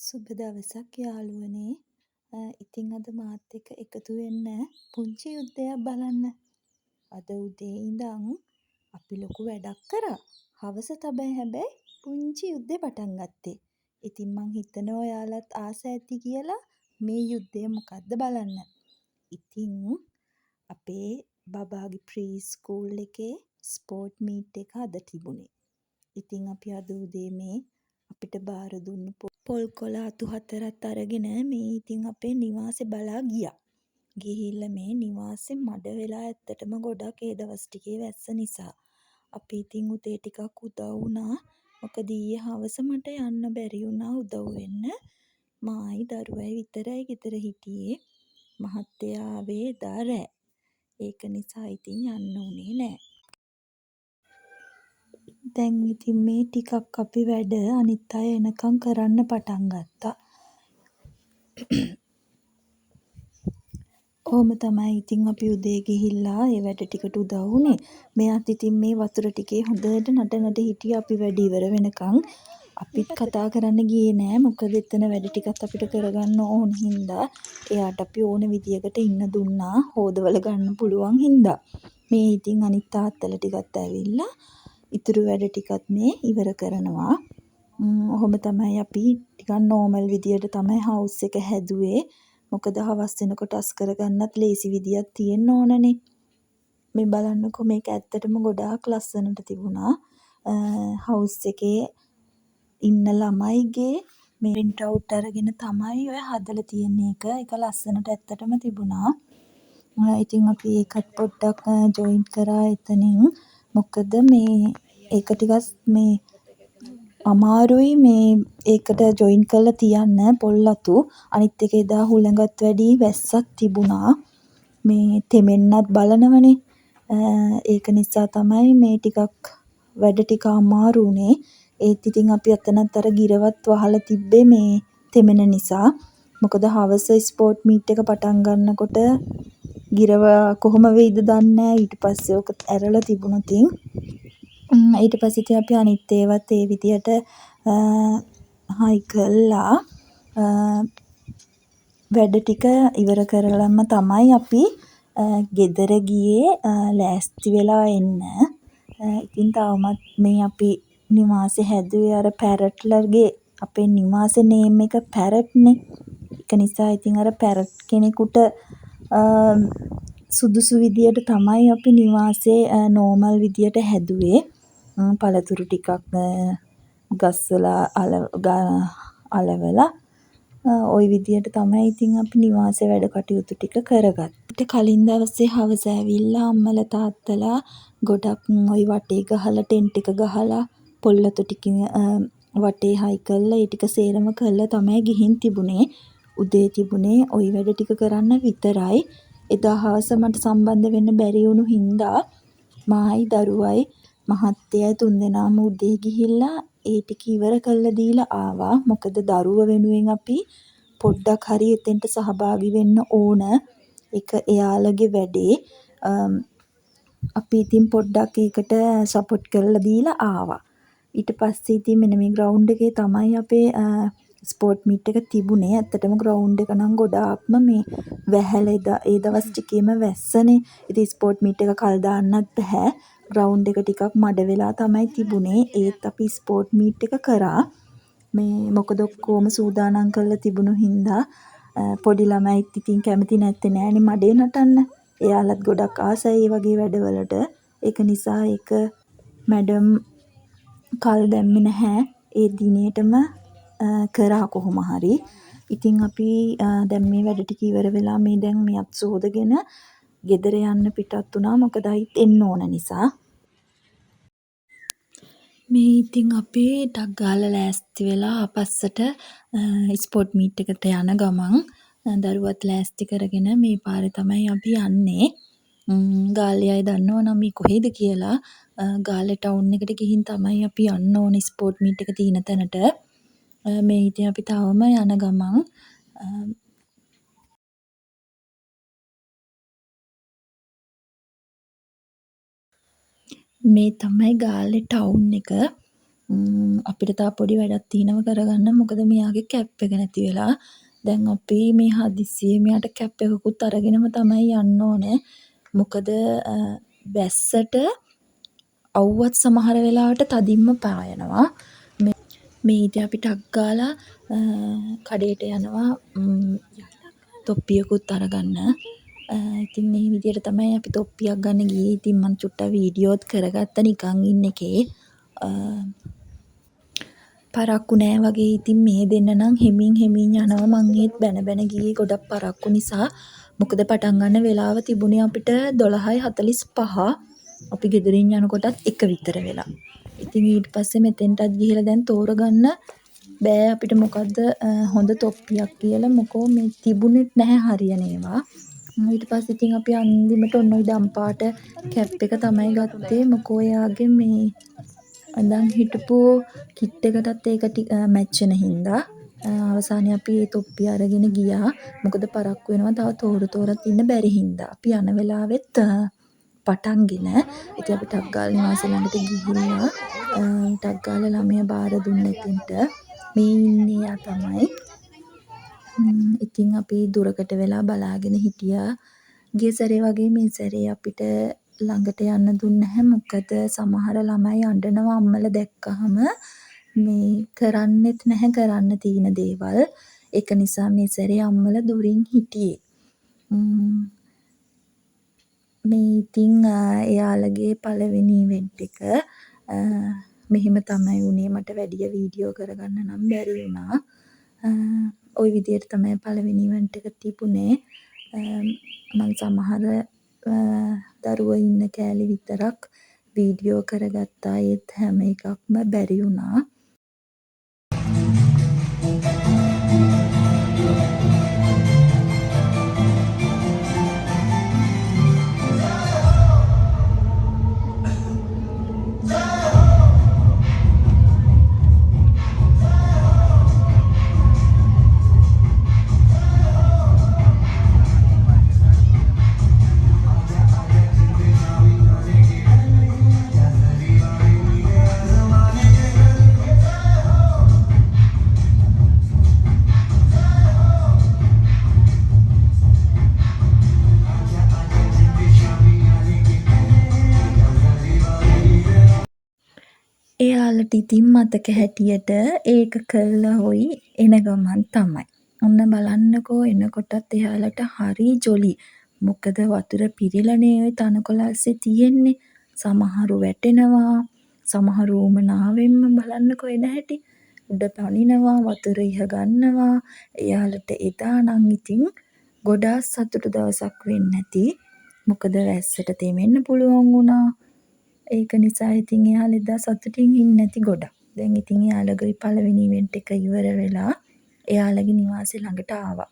සුබ දවසක් යාළුවනේ. ඉතින් අද මාත් එක්ක එකතු වෙන්න පුංචි යුද්ධයක් බලන්න. අද උදේ ඉඳන් අපි ලොකු වැඩක් කරා. හවස තමයි හැබැයි පුංචි යුද්ධෙ පටන් ගත්තේ. ඉතින් මං හිතනවා ඔයාලත් ආස ඇති කියලා මේ යුද්ධය මොකද්ද බලන්න. ඉතින් අපේ බබාගේ ප්‍රී ස්කූල් එකේ ස්පෝට් මීට් එක අද තිබුණේ. ඉතින් අපි අද උදේ මේ අපිට බාර දුන්නු පොල් කොළ අතු හතරත් අරගෙන මේ ඉතින් අපේ නිවාසෙ බලා ගියා. ගිහිල්ලා මේ නිවාසෙ මඩ වෙලා ඇත්තටම ගොඩක් ඒ දවස් ටිකේ වැස්ස නිසා. අපි ඉතින් උදේ ටිකක් උදව් වුණා. මොකද ඊයේ හවස මට යන්න බැරි වුණා උදව් වෙන්න. මායි දරුවයි විතරයි ගෙදර හිටියේ. මහත්තයා ආවේ එදා රෑ. ඒක නිසා ඉතින් යන්න වුණේ නෑ. දැන් ඉතින් මේ ටිකක් අපි වැඩ අනිත් අය එනකන් කරන්න පටන් ගත්තා. ඔහොම තමයි ඉතින් අපි උදේ ගිහිල්ලා ඒ වැඩ ටිකට උදව් වුණේ. මෙයාත් ඉතින් මේ වතුර ටිකේ හොඳට නට නට හිටියා අපි වැඩ ඉවර වෙනකන්. අපිත් කතා කරන්න ගියේ නෑ. මොකද එතන වැඩ ටිකත් අපිට කරගන්න ඕන හින්දා. එයාට අපි ඕන විදියකට ඉන්න දුන්නා. හෝදවල ගන්න පුළුවන් හින්දා. මේ ඉතින් අනිත් තාත්තලා ටිකත් ඇවිල්ලා ඉතුරු වැඩ ටිකත් මේ ඉවර කරනවා. ඔහොම තමයි අපි ටිකක් නෝමල් විදියට තමයි හවුස් එක හැදුවේ. මොකද හවස් වෙනකොට අස් කරගන්නත් ලේසි විදියක් තියෙන්න ඕනනේ. මේ බලන්නකෝ මේක ඇත්තටම ගොඩාක් ලස්සනට තිබුණා. හවුස් එකේ ඉන්න ළමයිගේ මේ ප්‍රින්ට් අවුට් අරගෙන තමයි ඔය හදලා තියෙන්නේ ඒක. ඒක ලස්සනට ඇත්තටම තිබුණා. ඉතින් අපි ඒකත් පොඩ්ඩක් ජොයින් කරා එතනින්. මොකද මේ ඒක ටිකක් මේ අමාරුයි මේ ඒකට ජොයින් කරලා තියන්න පොල් අතු. අනිත් එක එදා හුළඟත් වැඩියි වැස්සත් තිබුණා. මේ තෙමෙන්නත් බලනවනේ. ඒක නිසා තමයි මේ ටිකක් වැඩ ටික අමාරු වුණේ. ඒත් ඉතින් අපි එතනත් අර ගිරවත් වහලා තිබ්බේ මේ තෙමෙන නිසා. මොකද හවස ස්පෝට් මීට් එක පටන් ගන්නකොට ගිරව කොහොම වෙයිද දන්නේ නෑ. ඊට පස්සේ ඕක ඇරලා තිබුණොතින්. ඊට පස්සේ ඉතින් අපි අනිත් ඒවත් ඒ විදියට හයි කළා. වැඩ ටික ඉවර කරලම තමයි අපි ගෙදර ගියේ ලෑස්ති වෙලා එන්න. ඉතින් තවමත් මේ අපි නිවාසෙ හැදුවේ අර පැරට්ලගේ අපේ නිවාසෙ නේම් එක පැරට්නේ. ඒක නිසා ඉතින් අර පැරට් කෙනෙකුට සුදුසු විදියට තමයි අපි නිවාසේ නෝමල් විදියට හැදුවේ. පළතුරු ටිකක් ගස්වල අලවලා ඔය විදියට තමයි ඉතින් අපි නිවාසේ වැඩ කටයුතු ටික කරගත්තේ. ඊට කලින් දවසේ හවස ඇවිල්ලා අම්මලා තාත්තලා ගොඩක් ඔය වටේ ගහලා ටෙන්ට් එක ගහලා පොල් අතු ටික වටේ හයි කරලා ඒ ටික සේරම කරලා තමයි ගිහින් තිබුණේ. උදේ තිබුණේ ඔය වැඩ ටික කරන්න විතරයි. එදා හවස මට සම්බන්ධ වෙන්න බැරි වුණු හින්දා මායි දරුවයි මහත්තයයි තුන්දෙනාම උදේ ගිහිල්ලා ඒ ටික ඉවර කරලා දීලා ආවා. මොකද දරුව වෙනුවෙන් අපි පොඩ්ඩක් හරි එතෙන්ට සහභාගී වෙන්න ඕන. ඒක එයාලගේ වැඩේ. අපි ඉතින් පොඩ්ඩක් ඒකට සපෝට් කරලා දීලා ආවා. ඊට පස්සේ ඉතින් මෙන්න මේ ග්‍රවුන්ඩ් එකේ තමයි අපේ ස්පෝට් මීට් එක තිබුණේ. ඇත්තටම ග්‍රවුන්ඩ් එක නම් ගොඩාක්ම මේ වැහැලා එදා ඒ දවස් ටිකේම වැස්සනේ. ඉතින් ස්පෝට් මීට් එක කල් දාන්නත් බැහැ. ග්‍රවුන්ඩ් එක ටිකක් මඩ වෙලා තමයි තිබුණේ. ඒත් අපි ස්පෝට් මීට් එක කරා. මේ මොකද ඔක්කොම සූදානම් කරලා තිබුණු හින්දා පොඩි ළමයිත් ඉතින් කැමති නැත්තේ නෑනේ මඩේ නටන්න. එයාලත් ගොඩක් ආසයි ඒ වගේ වැඩවලට. ඒක නිසා ඒක මැඩම් කල් දැම්මේ නැහැ. ඒ දිනේටම කරා කොහොම හරි. ඉතින් අපි දැන් මේ වැඩ ටික ඉවර වෙලා මේ දැන් මේ අත් සෝදගෙන ගෙදර යන්න පිටත් වුණා. මොකද ආයිත් එන්න ඕන නිසා. මේ ඉතින් අපි ටක් ගාලා ලෑස්ති වෙලා ආපස්සට ස්පෝට් මීට් එකට යන ගමන් දරුවත් ලෑස්ති කරගෙන මේ පාරේ තමයි අපි යන්නේ. ගාල්ලේ අය දන්නවා නම් මේ කොහෙද කියලා. ගාල්ලේ ටවුන් එකට ගිහින් තමයි අපි යන්න ඕනේ ස්පෝට් මීට් එක තියෙන තැනට. මේ ඉතින් අපි තවම යන ගමන් මේ තමයි ගාල්ලේ ටවුන් එක. අපිට තව පොඩි වැඩක් තියෙනවා කරගන්න. මොකද මෙයාගේ කැප් එක නැති වෙලා. දැන් අපි මේ හදිස්සියේ මෙයාට කැප් එකකුත් අරගෙනම තමයි යන්න ඕනේ. මොකද වැස්සට අව්වත් සමහර වෙලාවට තදින්ම පායනවා. මේ ඉතින් අපි ටක් ගාලා කඩේට යනවා තොප්පියකුත් අරගන්න. ඉතින් මේ විදියට තමයි අපි තොප්පියක් ගන්න ගියේ. ඉතින් මං චුට්ටක් වීඩියෝත් කරගත්තා නිකන් ඉන්න එකේ. පරක්කු නෑ වගේ ඉතින් මේ දෙන්න නම් හෙමින් හෙමින් යනවා. මං ඒත් බැන බැන ගියේ ගොඩක් පරක්කු නිසා. මොකද පටන් ගන්න වෙලාව තිබුණේ අපිට 12:45. අපි ගෙදරින් යනකොටත් 1 විතර වෙලා. ඉතින් ඊට පස්සේ මෙතෙන්ටත් ගිහිල්ලා දැන් තෝරගන්න බෑ අපිට මොකද්ද හොඳ තොප්පියක් කියලා. මොකෝ මේ තිබුණෙත් නැහැ හරියන ඒවා. ඊට පස්සේ ඉතින් අපි අන්තිමට ඔන්න ඔය දම් පාට කැප් එක තමයි ගත්තේ. මොකෝ එයාගේ මේ ඇඳන් හිටපු කිට් එකටත් ඒක මැච් වෙන හින්දා. අවසානයේ අපි ඒ තොප්පිය අරගෙන ගියා. මොකද පරක්කු වෙනවා තව තෝර තෝරත් ඉන්න බැරි හින්දා. අපි යන වෙලාවෙත් පටන්ගෙන ඉතින් අපි ටක් ගාලා නිවාසෙ ළඟට ගිහිල්ලා ටක් ගාලා ළමයා බාර දුන්න එතෙන්ට. මේ ඉන්නේ එයා තමයි. ඉතින් අපි දුරකට වෙලා බලාගෙන හිටියා. ගිය සැරේ වගේ මේ සැරේ අපිට ළඟට යන්න දුන්නේ නැහැ. මොකද සමහර ළමයි අඬනවා අම්මලා දැක්කහම. මේ කරන්නෙත් නැහැ කරන්න තියෙන දේවල්. ඒක නිසා මේ සැරේ අම්මලා දුරින් හිටියේ. මේ ඉතින් එයාලගේ පළවෙනි ඉවෙන්ට් එක. මෙහෙම තමයි වුණේ. මට වැඩිය වීඩියෝ කරගන්න නම් බැරි වුණා. ඔය විදියට තමයි පළවෙනි ඉවෙන්ට් එක තිබුණේ. මං සමහර දරුවෝ ඉන්න කෑලි විතරක් වීඩියෝ කරගත්තා. ඒත් හැම එකක්ම බැරි වුණා. එයාලට ඉතින් මතක හැටියට ඒක කරලා හොයි එන ගමන් තමයි. ඔන්න බලන්නකෝ එනකොටත් එයාලට හරි ජොලි. මොකද වතුර පිරිලානේ ඔය තනකොළ අස්සේ තියෙන්නේ. සමහරු වැටෙනවා. සමහරු උවමනාවෙන්ම බලන්නකෝ එන හැටි. උඩ පනිනවා, වතුර ඉහ ගන්නවා. එයාලට එදා නම් ඉතින් ගොඩාක් සතුටු දවසක් වෙන්න ඇති. මොකද වැස්සට තෙමෙන්න පුළුවන් වුණා. ඒක නිසා ඉතින් එයාලා එදා සතුටින් ඉන්න ඇති ගොඩක්. දැන් ඉතින් එයාලගේ පළවෙනි ඉවෙන්ට් එක ඉවර වෙලා එයාලගේ නිවාසෙ ළඟට ආවා.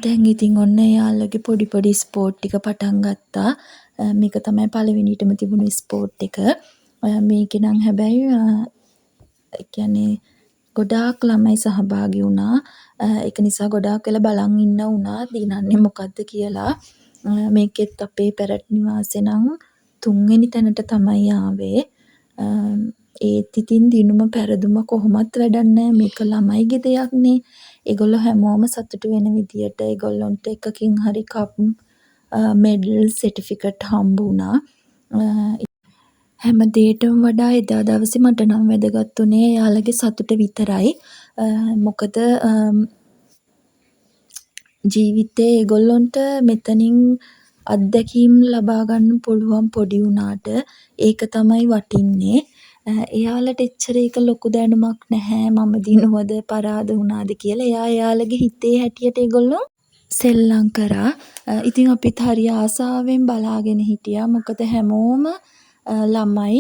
දැන් ඉතින් ඔන්න එයාලගේ පොඩි පොඩි ස්පෝට් ටික පටන් ගත්තා. මේක තමයි පළවෙනියටම තිබුණු ස්පෝට් එක. මේකේ නම් හැබැයි ඒ කියන්නේ ගොඩාක් ළමයි සහභාගී වුණා. ඒක නිසා ගොඩාක් වෙලා බලන් ඉන්න වුණා දිනන්නේ මොකද්ද කියලා. මේකෙත් අපේ පැරට් නිවාසේ නම් තුන්වෙනි තැනට තමයි ආවේ. ඒත් ඉතින් දිනුම පැරදුම කොහොමත් වැඩක් නෑ. මේක ළමයිගේ දෙයක්නේ. ඒගොල්ලෝ හැමෝම සතුටු වෙන විදියට ඒගොල්ලොන්ට එකකින් හරි කප්, මෙඩල්, සර්ටිෆිකට් හම්බ වුණා. හැම දේටම වඩා එදා දවසේ මට නම් වැදගත් වුණේ එයාලගේ සතුට විතරයි. මොකද ජීවිතේ ඒගොල්ලොන්ට මෙතනින් අත්දැකීම් ලබා ගන්න පුළුවන් පොඩි වුණාට ඒක තමයි වටින්නේ. එයාලට එච්චර ඒක ලොකු දැනුමක් නැහැ මම දිනුවද පරාද වුණාද කියලා. එයා එයාලගේ හිතේ හැටියට ඒගොල්ලෝ සෙල්ලම් කරා. ඉතින් අපිත් හරි ආසාවෙන් බලාගෙන හිටියා. මොකද හැමෝම ළමයි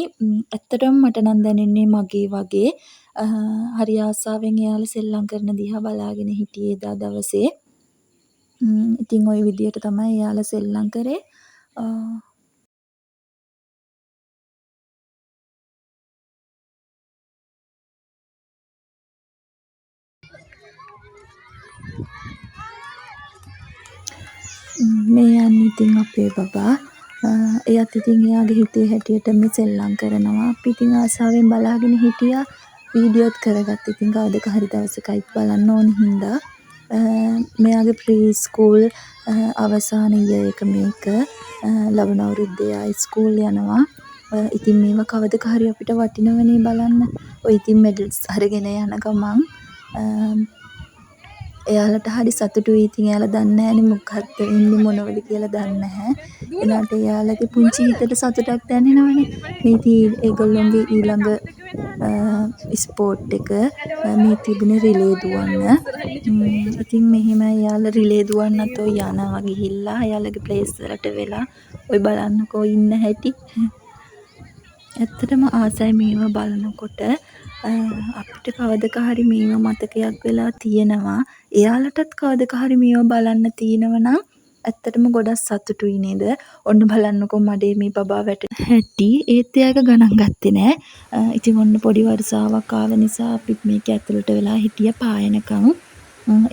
ඇත්තටම මට නම් දැනෙන්නේ මගේ වගේ. හරි ආසාවෙන් එයාලා සෙල්ලම් කරන දිහා බලාගෙන හිටියේ එදා දවසේ. ඉතින් ඔය විදියට තමයි එයාලා සෙල්ලම් කරේ. මේ යන්නේ ඉතින් අපේ බබා. එයත් ඉතින් එයාගේ හිතේ හැටියට මේ සෙල්ලම් කරනවා. අපි ඉතින් ආසාවෙන් බලාගෙන හිටියා. වීඩියෝත් කරගත්තා. ඉතින් කවදක හරි දවසක ආයිත් බලන්න ඕන හින්දා. මෙයාගේ ප්‍රී ස්කූල් අවසාන ඉයර් එක මේක. ලබන අවුරුද්දේ එයා ඉස්කෝලේ යනවා. ඉතින් මේවා කවදක හරි අපිට වටිනවනේ බලන්න. ඔය ඉතින් මෙඩල්ස් අරගෙන යන ගමන් එයාලට හරි සතුටුයි. ඉතින් එයාලා දන්නේ නෑනේ මොකද්ද වෙන්නේ මොනවද කියලා දන්නේ නැහැ. එනාට එයාලගේ පුංචි හිතට සතුටක් දැනෙනවනේ. මේ ඉතින් ඒගොල්ලොන්ගේ ඊළඟ ස්පෝට් එක මේ තිබුණේ රිලේ දුවන්න. ඉතින් මෙහෙම එයාලා රිලේ දුවන්නත් ඔය යනවා ගිහිල්ලා එයාලගේ ප්ලේස් වලට වෙලා ඔය බලන්නකෝ ඉන්න හැටි. ඇත්තටම ආසයි මේවා බලනකොට. අපිට කවදක හරි මේවා මතකයක් වෙලා තියෙනවා. එයාලටත් කවදක හරි මේවා බලන්න තියෙනව නම් ඇත්තටම ගොඩක් සතුටුයි නේද? ඔන්න බලන්නකෝ මඩේ මේ බබා වැටෙන හැටි. ඒත් එයා ඒක ගණන් ගත්තේ නෑ. ඉතින් ඔන්න පොඩි වර්ෂාවක් ආව නිසා අපිත් මේක ඇතුළට වෙලා හිටියා පායනකම්.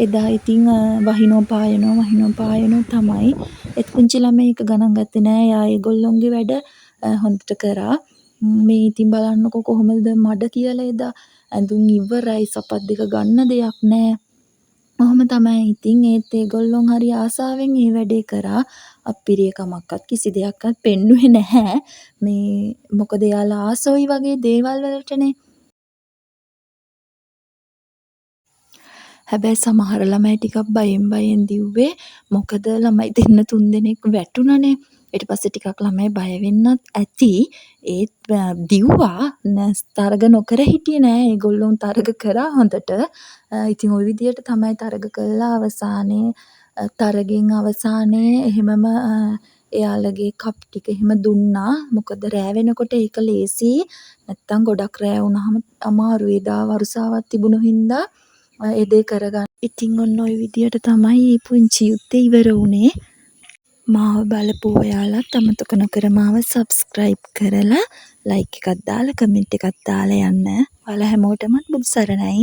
එදා ඉතින් වහිනෝ පායනෝ වහිනෝ පායනෝ තමයි. ඒත් පුංචි ළමයි ඒක ගණන් ගත්තේ නෑ. එයා ඒගොල්ලොන්ගේ වැඩ හොඳට කරා. මේ ඉතින් බලන්නකෝ කොහොමද මඩ කියලා එදා. ඇඳුම් ඉවරයි, සපත් දෙක ගන්න දෙයක් නෑ. ඔහොම තමයි ඉතින්. ඒත් ඒගොල්ලොන් හරි ආසාවෙන් ඒ වැඩේ කරා. අප්පිරියකමක්වත් කිසි දෙයක්වත් පෙන්නුවේ නැහැ. මේ මොකද එයාලා ආස ඔයි වගේ දේවල් වලටනේ. හැබැයි සමහර ළමයි ටිකක් බයෙන් බයෙන් දිව්වේ. මොකද ළමයි දෙන්න තුන් දෙනෙක් වැටුණනේ. ඊට පස්සේ ටිකක් ළමයි බය වෙන්නත් ඇති. ඒත් දිව්වා. තරග නොකර හිටියේ නෑ. ඒගොල්ලොන් තරග කරා හොඳට. ඉතින් ඔය විදියට තමයි තරග කරලා අවසානයේ තරගෙන් අවසානයේ එහෙමම එයාලගේ කප් ටික එහෙම දුන්නා. මොකද රෑ වෙනකොට ඒක ලේසියි. නැත්තම් ගොඩක් රෑ වුණාම අමාරුයි. එදා වරුසාවක් තිබුණු හින්දා ඒ දේ කරගන්න. ඉතින් ඔන්න ඔය විදියට තමයි මේ පුංචි යුද්ධේ ඉවර වුණේ. මාව බලපු ඔයාලත් අමතක නොකර මාව සබ්ස්ක්‍රයිබ් කරලා ලයික් එකක් දාලා කමෙන්ට් එකක් දාලා යන්න. ඔයාලා හැමෝටමත් බුදු සරණයි.